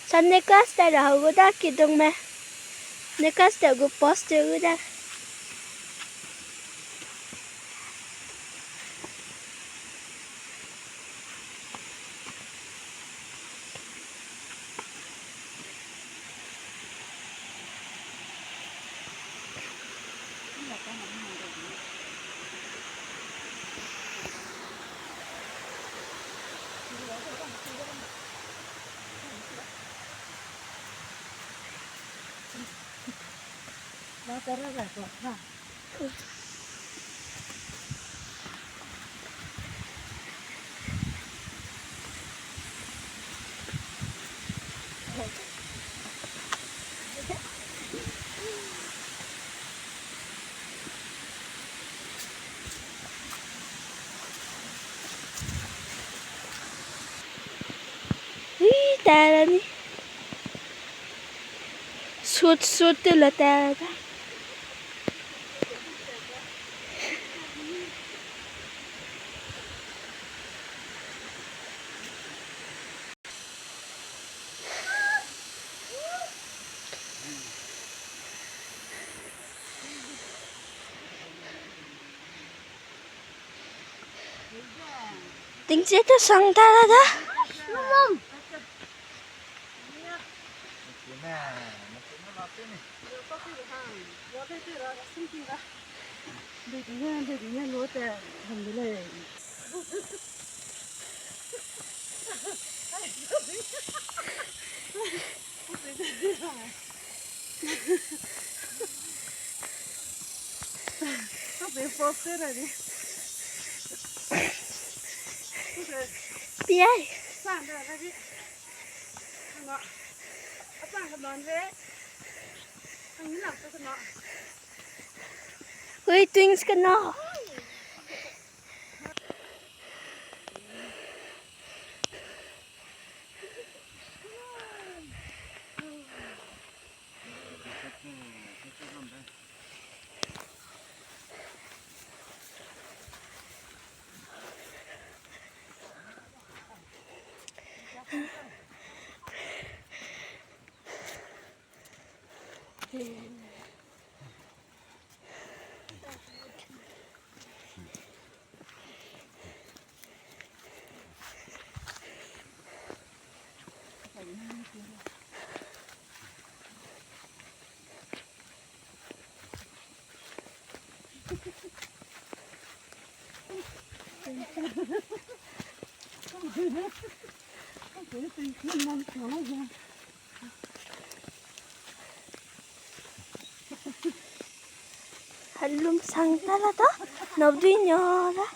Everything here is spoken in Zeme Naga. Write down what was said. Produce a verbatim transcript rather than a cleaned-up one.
Sam ne class te ra gu da kidung me. Ne class te gu post te gu da. Ui, tara ni. Sut, sut, te la tara da. Tingche te sang ta la da. Piai. Ui, twins kena. Helum sang ta la da, nau dui nia la.